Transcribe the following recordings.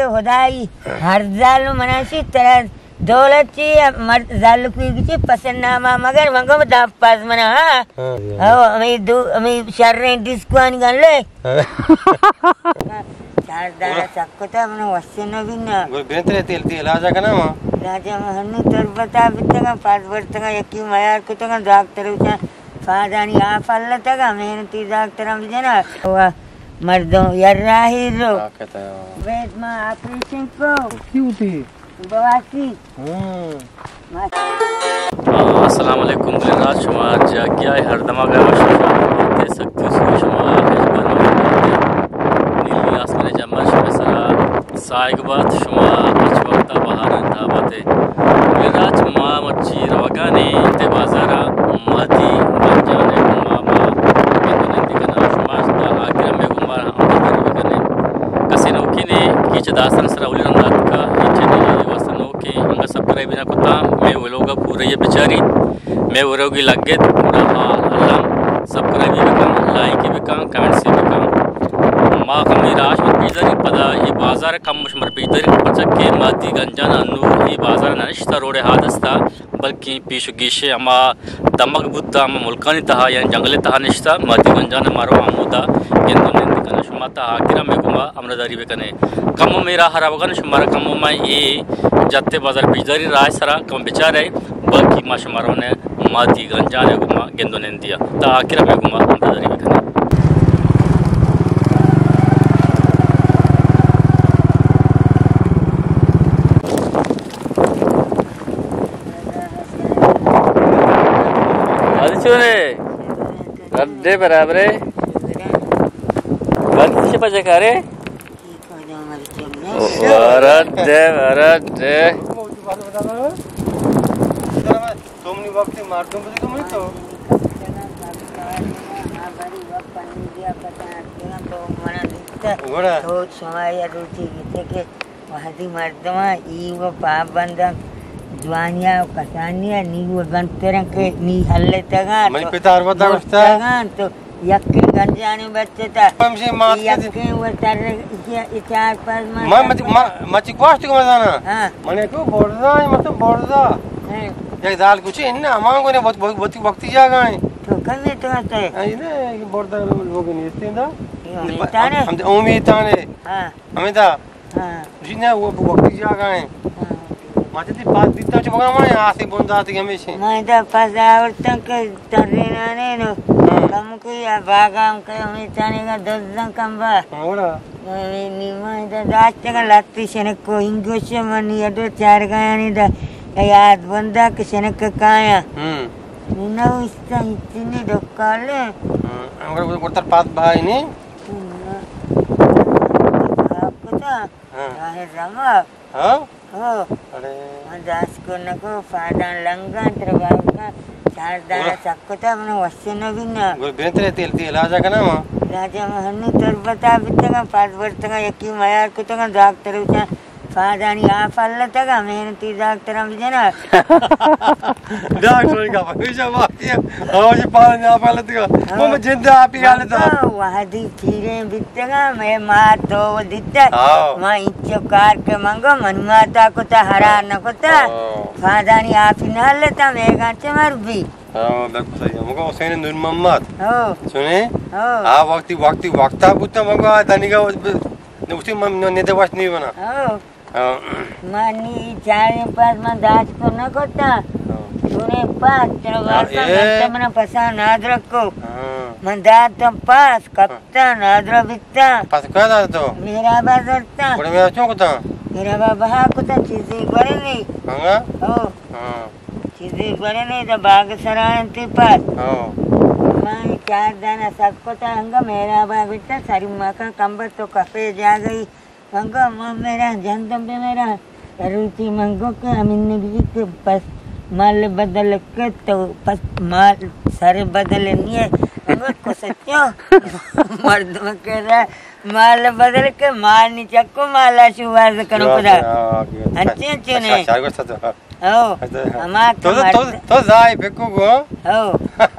خدائی، ہر زال مناشی ترا دولت چی، مرد زال کوئی چی پسند نامہ مگر منگو داپ پاس منا، ہاں۔ ہاں، ہاں۔ او، ہمیں دو، ہمیں شریں ڈسکوان گن لے۔ ہاں۔ چار دارا چکتا من وسے نہ بینا۔ گل بہتر ہے، تیل، تیل آجا کنا ما۔ راجا من ہنو تربتا بیتگا، پاس برتگا، یکی میار کتگا، ڈاکٹر وچا پادانی آپ اللہ تگا، محنتی ڈاکٹر ہم جنا۔ مردم یر راہی رو۔ بیت ما آپریشن کو۔ کیوں تھی؟ بواسی۔ ہاں۔ السلام علیکم بلے راج، شما جاگیا ہے ہر دماغ ہے، شما سختی سو شما نیلی آسمان جمر شما سرا سائگ بات، شما اچ وقتا بہار انتہا بات۔ بلے راج ما مچی روگانے تے بازارا ماتی گنجانے ما ما گندنندی کنا، شما تا آخر میں گما ہم کسے نوکینے کیچ داستان سرا اولی رندا تکا، کیچ دیگه واسطہ نوکے انگا سبسکرائب نہ کتا، میں ولوگا پورے یہ بچاری، میں ولوگی لگت پورا حال الان سبسکرائب بکن، لائک بکن، کمنٹس بکن۔ ما کمی راش مر پیزاری پدا یہ بازار کم مش مر پیزاری پچک کے ماتی گنجان انو یہ بازار نشتا روڈ حادث تا۔ بلکیں پیش و گیشیں ہما دمگ بوت، ہما ملکانی تہا یا جنگل تہا نشتہ، ماتی گنجان مارو ہمودا گند و نند کنہ۔ شما تا آخر ہمیں گما ہمراہداری بکنے۔ کمو میرا ہرا بکن، شمارا کمو میں اے جتے بازار پیشداری راہ سرا کم بچارے، بلکیں ما شمارا نے ماتی گنجان گما گند و نندیا۔ تا آخر ہمیں گما ہمراہداری بکنے۔ حاجی چونے؟ رڈے برابرے؟ بند چی پجے کارے؟ رڈے، رڈے۔ تمنی وقت مردم بودی تمنی تو۔ گڑا۔ تو شما یا روچی گیتے کہ وہدی مردماں ای و پاپ بندن، جوانیا و کسانیا نی و بنترن کہ نی ہلتگاں منی تو پتار ودا گوشتا۔ گوشتگاں تو یکے گنجانی بچتا۔ ہمشی مات کے یکے و تر اچار پر من مچ-، ما-، مچی گوشت کو مزانا۔ ہاں۔ من کو برزا ہے، مطلب برزا۔ ہاں۔ یک دال کچھ ان امان کو نے بہت، بہت، بہت وقتی جاگا ہے۔ تو کنے تو آتے؟ اے نے برزا لوگ نہیں اتنے دا۔ یہ امیتانے؟ ہم امیتانے۔ ہاں۔ ہمیں دا۔ ہاں۔ جی نہ، وہ وقتی جاگا ہیں۔ ہاں۔ ماتے تی بات دیتا چھ بگا ما آسی بندات ہمیشہ۔ ما دا پس آورتن کہ ترینانے نو۔ ہاں۔ کم کو یا باغام کہ ہمیں تانے گا دزن کم با۔ ہاں، وڑا۔ نی ما دا داشتگا لتی شنک کو انگوش منی اڈو چار گایانی دا یاد بندا کہ شنک کایا۔ ہم۔ نو استا اتنی ڈکالے۔ ہم، اگر وہ تر پات بھائی نہیں۔ ہاں۔ ہاں۔ ہاں۔ ہاں۔ من داس کو نکو، پادان لنگان تر باوکا، چار دارا چکتا من وسے نہ بینا۔ گل بہتر ہے، تیل، تیل آجا کنا ما۔ راجا من ہنو تربتا بیتگا، پاس برتگا، یکی میار کتگا، ڈاکٹر وچا پادانی آپ ہلتگا، محنتی ڈاکٹر ہم جنا۔ ڈاکٹر کا پیشہ باقی ہے۔ ہاں، یہ پارا نہ پہلے تک۔ ہاں۔ وہ جند آپ ہی حالت ہے۔ وہدی پیریں بیتگا، میں مات دو دیتا۔ ہاں۔ ما انچو کار کے منگو، من ماتا کتا، ہرا نہ کتا۔ ہاں۔ پادانی آپ ہی نہ لیتا، میں گانچے مر بھی۔ ہاں، بالکل صحیح ہے۔ مگو حسین نور محمد۔ ہاں۔ سنے؟ ہاں۔ آ وقتی، وقتی، وقتا بوتا مگو، آ دنیگا، نوشتی من نیدے وقت نہیں بنا۔ ہاں۔ ہاں۔ من نی چاریں پاس من دات کو نہ کتا۔ ہاں۔ چونے پاس، چلو ہاں، واسا اے۔ گھنٹہ منا پسا نادرک کو۔ ہاں۔ من دات تو پاس، کپتا، نادرا بیتا۔ پاس کیا دات تو؟ میرا با درتا۔ بڑے میرا چون کتا؟ میرا با بہا کتا، چیزی گورے نہیں۔ ہاں۔ او۔ ہاں۔ چیزی گورے نہیں، تو باغ سرائن تی پاس۔ ہاں۔ من چار دانا سب کتا، ہنگا میرا با بیتا، ساری مکان کمبر تو کفے جا گئی۔ انگا ما میرا جندم بہ میرا روچی منگو کہ امین نبی کہ پس مال بدل کت تو پس مال سر بدل نہیں ہے۔ انگا کسچو مردم کرا مال بدل کے مال نہیں چکو، مالا شواز کرو کرا۔ اچھے اچھے نے۔ او، اچھا۔ ہما تو، تو، تو زائی پکو گو۔ او،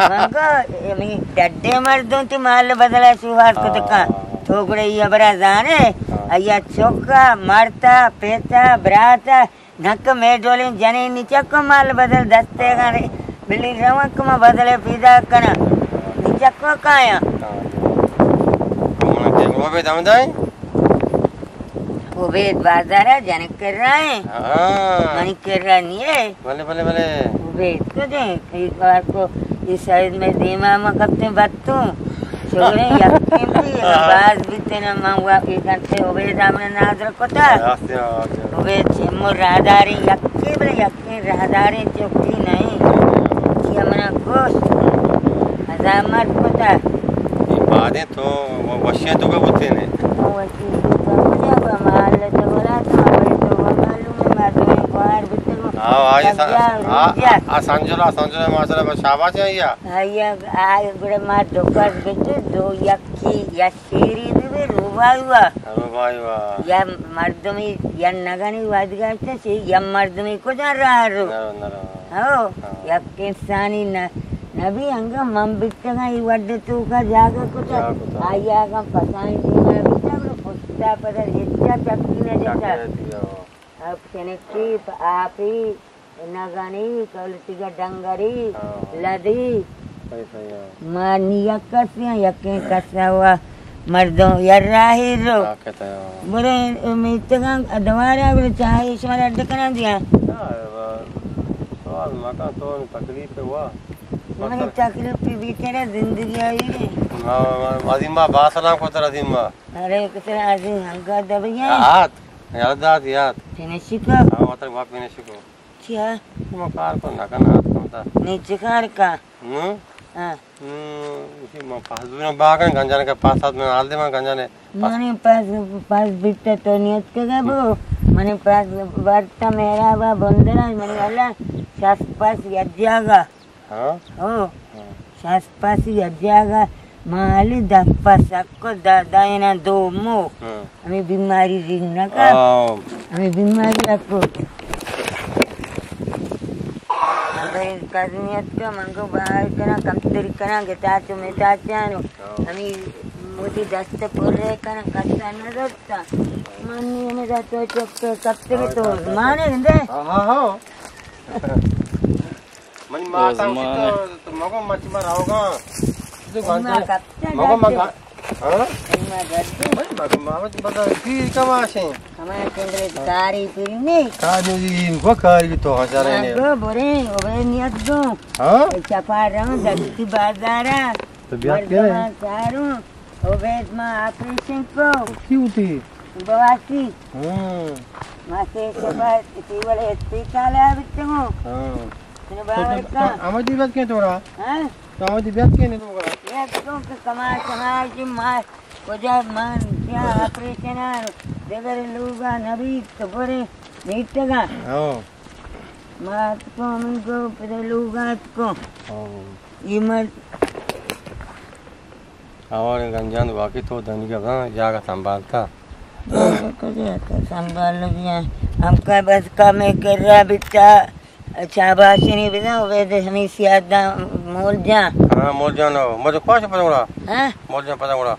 منگو، امی ڈڈے مردوں تی مال بدلا شوہار کو دکا۔ تو گڑا یہ برا زانے، ہاں۔ آیا چوکا، مرتا، پیتا، براتا، نک میں ڈولیں جنین نی چکو مال بدل دستے گانے، بلی روان کما بدلے پیدا کنا، نی چکو کایا۔ ہاں۔ کمنا کے وہ بھی دم دائیں؟ عبید بازارا جنک کر رہا ہے۔ ہاں۔ منی کر رہا نہیں ہے۔ بلے، بلے، بلے۔ عبید کو دیں، ایک بار کو اس سائز میں دیما ما کپتے بتوں۔ چھوڑے یقین بھی، ہاں۔ باز بھی تینا من وا ایک گھنٹے عبید آمنا ناظر کتا۔ ہاں، ہاں، ہاں۔ عبید چمو راہداری یقین بلے یقین راہداری چوکی نہیں۔ یہ منا گوش۔ ہزار مرد کتا۔ یہ بادیں تو و-، وشیاں تو کا بوتے نے؟ وشی تو کا بوتے، اب ہم حال تو بولا تو، ہمارے تو وہ معلوم ہے، بات میں باہر بھی تو ہاں، آئی سب سا-، جا، آ، رک جا۔ آ، آ سنجولا، سنجولا ماشاءاللہ، بس شاباش ہے یا؟ آئی، آئی گڑے ما دو کس بیٹے، دو یکی، یا شیری بھی، بھی روبائی وا۔ روبائی وا۔ یا مردمی، یا نگنی وادگاشتے، سی یا مردمی کجا راہ رو۔ نرو، نرو۔ ہو، ہاں۔ یک انسانی نہ، نبی انگا من بیتگاں، ای وڈ توکا جاگہ کتا۔ جاگہ کتا۔ آئی آگا پسانی دیما بیتا، بلے پشتا پدا ہچا چکی نہ جتا۔ چکی نہ جتا۔ اب چنکی، آپی، نگنی، کولتیگا ڈنگری، ہاں۔ لدی۔ صحیح، صحیح، ہاں۔ ما نی یک کسی ہیں، یکیں کسا ہوا۔ مردم یا راہی رو۔ طاقت ہے، ہاں۔ برے میتگاں دوارا برے چاہے شمارا اڈ کناں دیا۔ ہاں، سوال مکن تو تکلیف ہوا۔ منی تکلیف بیچارہ زندگی آئی۔ ہاں، عظیم با، با سلام کو تر عظیم با۔ ارے کتر عظیم ہنگا دبیاں۔ یاد، یاد دات، یاد۔ فنشکا۔ ہاں، وطن واپ فنشکو۔ چیا؟ ما کار کو نہ کنا آت کمتا۔ نی چکار کا؟ نو؟ ہاں۔ نو، اسی ما پاس دورا باغن گنجان کا پاس آت من حال دے من گنجانے۔ منی پاس، پاس بیتا تو نیت کے گبو۔ منی پاس ورتا میرا با بندرا، منی والا شاس پاس یاد جاگا۔ ہاں؟ ہو۔ ہاں۔ شاس پاسی یک جاگہ مالی دپ سکو دا-، دائنا دو مو۔ ہاں۔ ہمیں بیماری رنگ نہ کا۔ ہاں۔ ہمیں بیماری رکھو۔ ہمیں کزمیت کا منگو باہر کنا، کمتری کنا، گتا چو میتا چانو۔ ہاں۔ ہمیں موتی دست پر رہ کنا، کسا نہ دستا۔ منی ہمیں دا تو چپ کپتے تو مانے گندے۔ ہاں، ہاں، ہاں۔ منی ماتا تو، تو مگو مچ ما راوگا۔ تو گانتے۔ مگو ما گا-، ہاں؟ منی مگو ما مچ بدا پیر کماشیں۔ ہمارے کندرے کاری پیر نہیں۔ کاری، وہ کاری تو ہزارے نے۔ گو برے، او بے نیت گو۔ ہاں؟ چپا رہوں، دستی بازارا۔ تو بیات کے؟ مردمان چاروں۔ عبید ما آپریشن کو۔ کی ہوتی؟ بواسی۔ ہاں۔ ما سے شبا سیول اسپیتال آ بیتگو۔ ہاں۔ تنے تو، باور تو، کا؟ تو ہمیں دی بات کہیں توڑا؟ ہاں؟ تو ہمیں دی بات کہیں توڑا؟ یہ تو کہ کما شما جی ما کجا من کیا آپریشن آ دگر لوگا نبی تو برے نیتگا۔ ہاں۔ ما تو من کو پدے لوگا کو۔ ہاں۔ یہ مرد آواریں گنجان واقعی تو دنیگا بزاں جاگہ سنبھالتا۔ جاگہ کجا تو سنبھال لگیا۔ ہم کا بس کمے کر رہا بیتا۔ شاباشی نہیں بزاں، وہ دے ہمیں سیادہ مول جان۔ ہاں، مول جان ہو۔ مجھے کون سے پتہ اڑا؟ ہاں؟ مول جان پتہ اڑا۔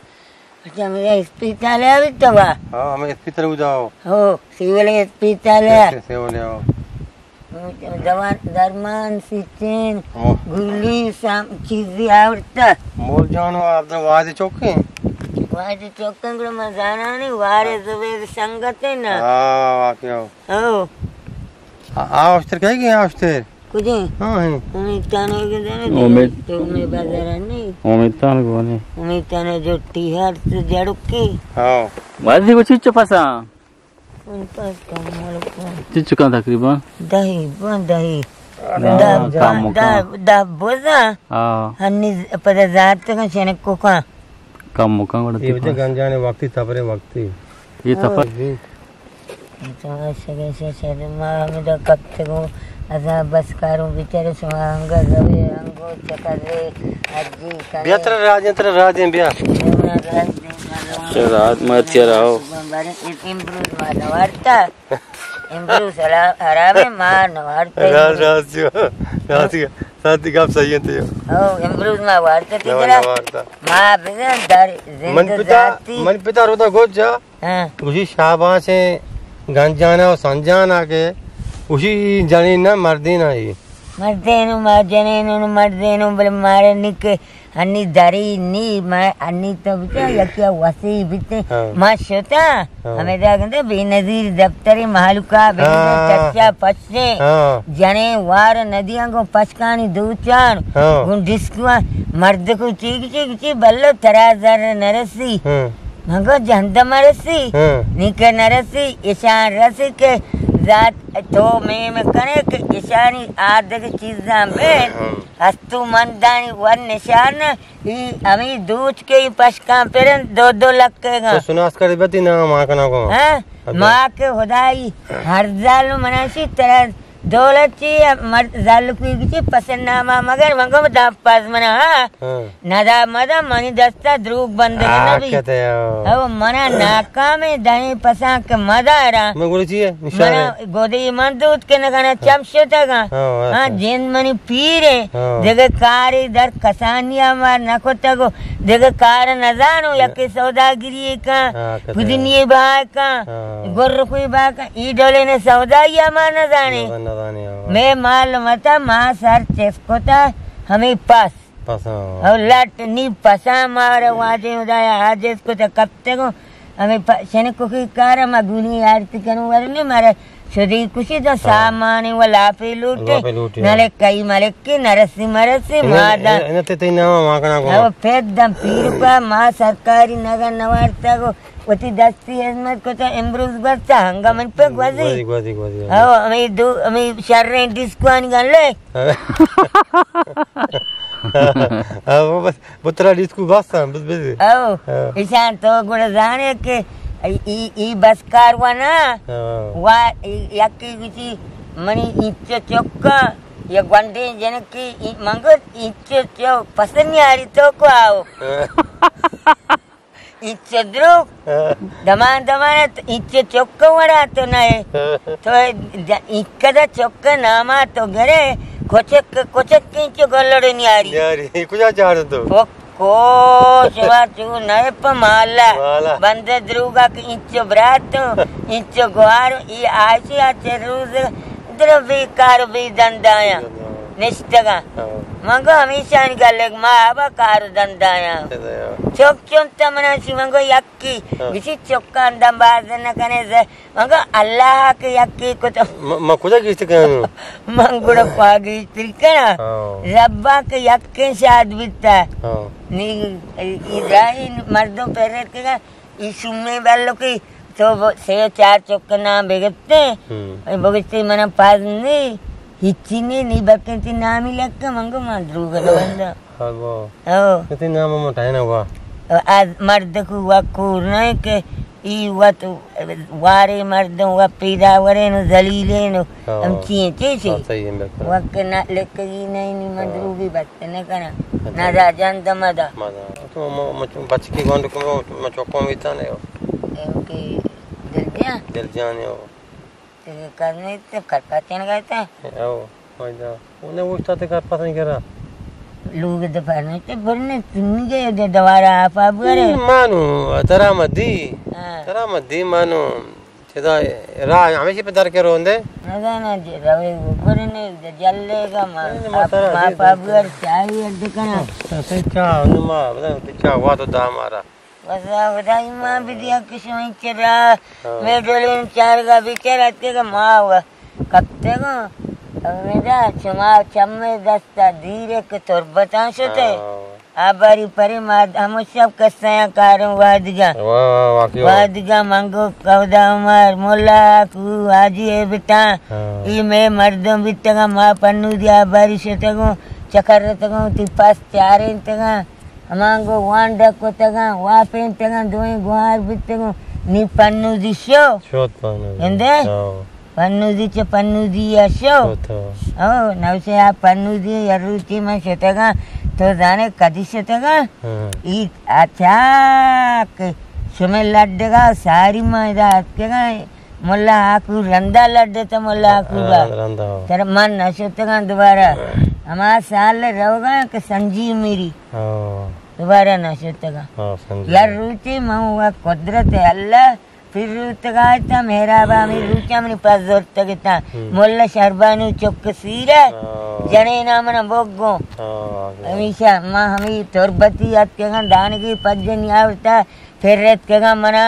اچھا، مجھے اسپیتال ہے بیتا وا۔ ہاں، ہمیں اسپیتال ہو جاؤ۔ ہو، سیول اسپیتال ہے۔ سیول ہو۔ دوا، درمان، سیچین، ہاں۔ گلی، سام-، چیزی آورتا۔ مول جان و عبدالواحد چوکیں؟ واحد چوکیں، گڑا من زانانی، وارے زبیر سنگت ہے نا۔ ہاں، واقعی ہو۔ ہو۔ آ، آ اشتر کہیں گے، آ اشتر؟ کجیں؟ ہاں، ہیں۔ امیتانے کے دینے، امید۔ تو میں بازار نہیں۔ امیتان کو نہیں۔ امیتانے جو ٹی ہر سے جڑکی۔ ہاں۔ واضح کو چیز چپسا۔ چنچکاں تقریباً؟ دہی، بان دہی۔ دہ، دہ، دہ، دہ بوزاں۔ ہاں۔ ہنی پدا زارتگاں شنکوکاں۔ کم مکاں گڑا یہ وجہ گنجانے وقتی تبرے وقتی۔ یہ تپر۔ تو شگے شے شے ما ہمیں دا کپتگوں۔ ازا بس کاروں بیچارے شما انگا روے انگو چکرے اجی کرے۔ بیا ترا راجیں، ترا راجیں بیا۔ شے راج ما تیرا ہو۔ امروز ما نوارتا۔ امروز حرام، حرام ہے، ما نوارتا۔ راز، راز جو، راز جو۔ ساتی گپ صحیح انت۔ او، امروز ما وارتا نہ، تجرا۔ نہ وارتا۔ ما بزن در زند من پتا، ذاتی۔ من پتا روتا گوجا۔ ہاں۔ گوشی شاباش گنجانا و سنجانا کے، گوشی جنین نہ مردین آئی۔ مردین و ما جنین و مردین و بل مارے نکے۔ انی دری نی، ما انی تو بچا یکی وسی بیتے۔ ہاں۔ ما شتا، ہاں۔ ہمیں دا گندے بے نظیر دفتری مہلوکا بے نظیر ہاں۔ چچا پشتے۔ ہاں۔ جنے وار ندیاں گو پشکانی دوچان۔ ہاں۔ گون ڈسکوا مرد کو چیک چیک چی بلو ترا زر نرسی۔ ہاں۔ مگو جند مرسی۔ ہاں۔ نیکہ نرسی، اشان رسی کے ذات تو میم کنے کے اشانی آدگ چیزاں بے۔ ہاں۔ استو مندانی ور نشان، ای ہمیں دوچ کے ای پشکان پرن دو دو لکھ کے گا۔ تو سناس کر بتی نہ ما کنا کو۔ ہاں؟ ابے۔ ما کے خدائی ہر زال مناشی ترا دولت چی مرد زال کوئی چی پسند نامہ مگر منگو دام پاس منا، ہاں؟ ہاں۔ ندا مدا منی دستا دروگ بندگ آ، نبی۔ کہتے ہو۔ او منا ناکام دہیں پسان کے مدارا۔ من گوڑی چی ہے؟ نشان منا ہے۔ گودی من دوت کے نگنا چم شتگا۔ ہاں، ہاں، ہاں، اچھا۔ جند منی پیر ہے۔ ہاں۔ دگہ کاری در کسانی ہمار نہ کتگو۔ دگہ کار نزانو، نہ۔ یکی سوداگری کا، ہاں، کہتے ہیں۔ پدنی با کا، ہاں۔ گر کوئی با کا، ای ڈولے نے سودائی ہمار نزانے۔ نزان-، نزانے، ہاں۔ میں معلومتا ما سر چس کتا ہمیں پس۔ پساں۔ او لٹ نی پساں مارا واجہ خدایا حاجز کتا کپتگو۔ ہمیں پ-، شنکو کی کارا ما گونی آرتی کنو ورنے مارا شدی کشی دا ہاں۔ سامانے و لاپے لوٹے۔ لاپے لوٹے، ہاں۔ نلے کئی ملکی نرسی مرسی انہ، مادا۔ انہ تے تئی نام ما کنا کو۔ او پید دم پیر کا ما سرکاری نگن نوارتا گو۔ وتی دستی ہزمت کتا، امروز گوستا ہنگا من پہ گوزی۔ گوزی، گوزی، گوزی۔ او، ہمیں دو، ہمیں شریں ڈسکوان گن لے۔ ہاں، وہ بس، بترا ڈسکو بس ہم، بس، بس۔ او، ہاں۔ ایشان تو گڑا زانے کہ ای، ای، ای بس کار و نا، ہاں۔ و ای، یکی گوشی منی اینچو چکا، یا گونڈیں جنکی، ای منگو اینچو چو پسنی آری تو کو آؤ۔ ہاں۔ اینچو دروگ۔ ہاں۔ دمان دمان تو اینچو چک وڑا تو نئے۔ ہاں۔ تو د-، اینکدا چک ناما تو گرے، کچک، کچک اینچو گلڑ نیاری۔ نیاری، کجا چاڑ تو؟ کو، کو، شما چو نئے پہ مالا۔ مالا۔ بندے دروگا کہ اینچو برات تو، اینچو گوار، ای آشی آ چہ روز در بے کار بے دندایاں نشتگاں۔ ہاں۔ من گو ہمیشانی گلگ ما آبا کار دندایاں۔ چک چنت منا شی من گو یکی۔ ہاں۔ گشی چکان دم باز نہ کنے ز-، من گو اللہ کہ یکی کت۔ م-، ما کجا گیشت کنوں؟ من گڑا پا گیشتر کناں۔ ہاں۔ ربا کہ یکیں شاد بیتا۔ ہاں۔ نی ای، ای درائی مردم پیرت کے ای شومیں بلکیں تو ب-، سے چار چک نام بگپتے۔ ہم۔ بگشتے منا پاز نی، ہچی نی، نی بلکیں تی نامی لکھ، من گو من دروگ نہ بنداں۔ ہاں گو۔ او۔ تی نام مو ٹائنا ہوا۔ آ مرد کو وا کور نہ کہ ای وت وارے مردم وا پیدا ورے نو ذلیلے نو۔ ہاں۔ ہم چی ہیں، چی چی؟ ہاں، صحیح ہے، بالکل۔ وقت نہ لکھگی نہیں، نی من ہاں۔ دروگی بات نہ کنا۔ اچھا۔ نہ دا جان دم دا۔ مزہ۔ تو م-، م-، بچکی گونڈ کو م-، چوکوں بیتا نہیں ہو۔ اے کہ دل جان؟ دل جان ہو۔ تے کرنے تے کر پاتین گئے تے۔ او، فائدہ۔ انہیں وشتا تے کر پاتین کرا۔ لوگ دفعہ نہیں تے برنے تنگے دے دوارا آپ آپ گرے۔ مانو، ترا مدی۔ ہاں۔ ترا مدی مانو۔ چدا راہ ہمیشہ پہ در کے روندے؟ نہ، نہ، نہ، جی، روے گو، گڑ نے جلے گا ما، نہیں، نہیں، ما آپ، ترا ما جی، پا بغیر چاہی اڈ کنا۔ ہاں، تے چاہ، نو ما، بتا، تے چاہ ہوا تو دا ہمارا۔ بس، آ، خدای ما بھی دیا کہ شوئی چرا، ہاں۔ میں ڈولے چار گا بیچار اتکے گا ما ہوا۔ کپتے گو، اب میں دا، چما، چمے دستا دیرے کہ تربتاں شتے۔ ہاں۔ آ باری پرے ما ہمو شپ کسایاں کاروں وادگا۔ واہ، واہ، واقعی واہ۔ وادگا منگو کودا عمر، ملا کو حاجی اے بتا۔ ہاں۔ ای مئے مردم بیتگا ما پنو دی آ باری شتگوں، چکر رتگوں، تی پاس چارینتگا۔ ہمانگو وانڈا کتگا، واپینتگا، دوئیں گوہار بیتگوں، نی پنو دی شو۔ شوت پنو دی۔ ہندے؟ ہاں۔ پنودی چہ پنودی ءَ شو۔ شو تو۔ او، نوشے آ پنودی ءَ روچی من شتگاں، تو زانے کدی شتگاں؟ ہاں۔ ای اچھا کہ شمے لڈگا ساری ما ادا اتکگاں، ملا آکو رندا لڈ تو ملا آکو با۔ رندا، رندا۔ تر من نہ شتگاں دوبارہ۔ ہما سال روگا کہ سنجیو میری ہاں۔ دوبارہ نہ شتگا۔ ہاں، سنجیو۔ یار روچے من و قدرت اللہ پھر روتگا تا مہرابا ہمیں روچا منی پس زرتگ تا۔ ہم۔ ملا شربانی چک سیرہ ہاں۔ جنے نامنا بگو۔ ہاں، ہاں۔ ہمیشہ ما ہمیں تربتی اتکگاں دانگی پجنی آورتا پھر رتکگاں منا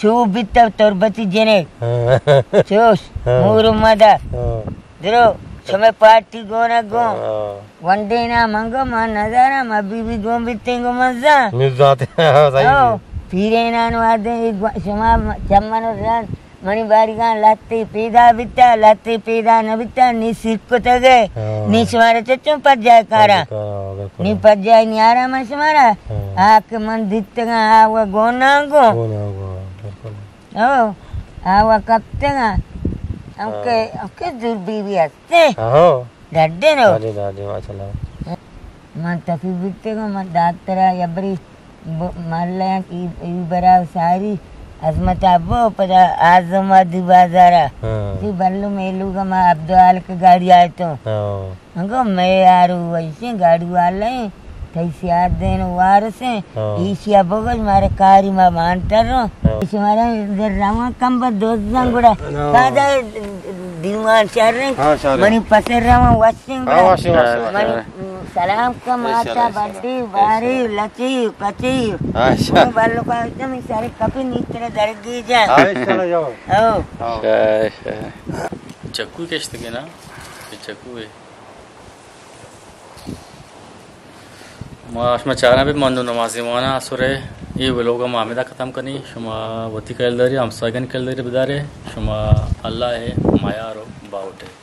چو بیتہ تربتی جنک۔ ہاں۔ چوش، ہاں۔ مور و مدہ۔ ہاں۔ درو، شمئے پارٹی گون گون۔ ہاں۔ ونڈینا منگو ما نظارہ، ما بی بی گون بیتیں گو مزا۔ نزاتے، ہاں، صحیح۔ او، پیرینا نو آدے، شما چمن و رن، منی باریگاں لتے پیدا بیتا، لتے پیدا نہ بیتا، نی سیر کتگے، ہاں۔ نی شمارا چچوں پجائے کارا۔ پجائے کارا، بالکل۔ نی پجائے نی آرام شمارا۔ ہاں۔ آ کہ من دیتگاں، آ و گونا گو۔ گونا گو، بالکل۔ او، آ و کپتگاں۔ ہم ہاں۔ کہ، ہم کہ دور بی بی ہستے۔ ہاں۔ ڈڈے نو۔ ڈڈے، ڈڈے، ماشاءاللہ۔ من تفی بیتگاں، من ڈاکٹرا یبری ب-، مالایاں ای، ای برا ساری عظمت ابو پدا اعظم آدی بازارا۔ ہاں۔ تی بلو میلو گا ما عبدال کے گاڑی آئے تو۔ ہاں۔ انگو میں آرو ویسے گاڑی والے، تئی سیاد دین وارسیں، ہاں۔ ایشیا بگل مارے کاری ما مانتر رو۔ ہاں۔ ایشی مارا در رواں کم بر دوزاں گڑا۔ ہاں۔ پادا دیوان شریں۔ ہاں، شریں۔ منی پسر رواں وشیں گڑا۔ ہاں، وشیں، وشیں۔ منی سلام کم آتا بڈی، باری، لچی، کچی۔ ہاں، شریں۔ من بلو کا اتنا می سارے کپی نیترے درگی جا۔ ہاں، انشاءاللہ جاؤ۔ او۔ ہاں۔ شریں، شریں۔ چکو کشتگے نا؟ یہ چکو ہے۔ ما شما چاراں بہ من نمازی وانا اسرے اے ولوگ ما ہمیدا ختم کنی۔ شما وتی کلداری، ہمساگن کلداری بدارے۔ شما اللہ ہے میار و باوٹے۔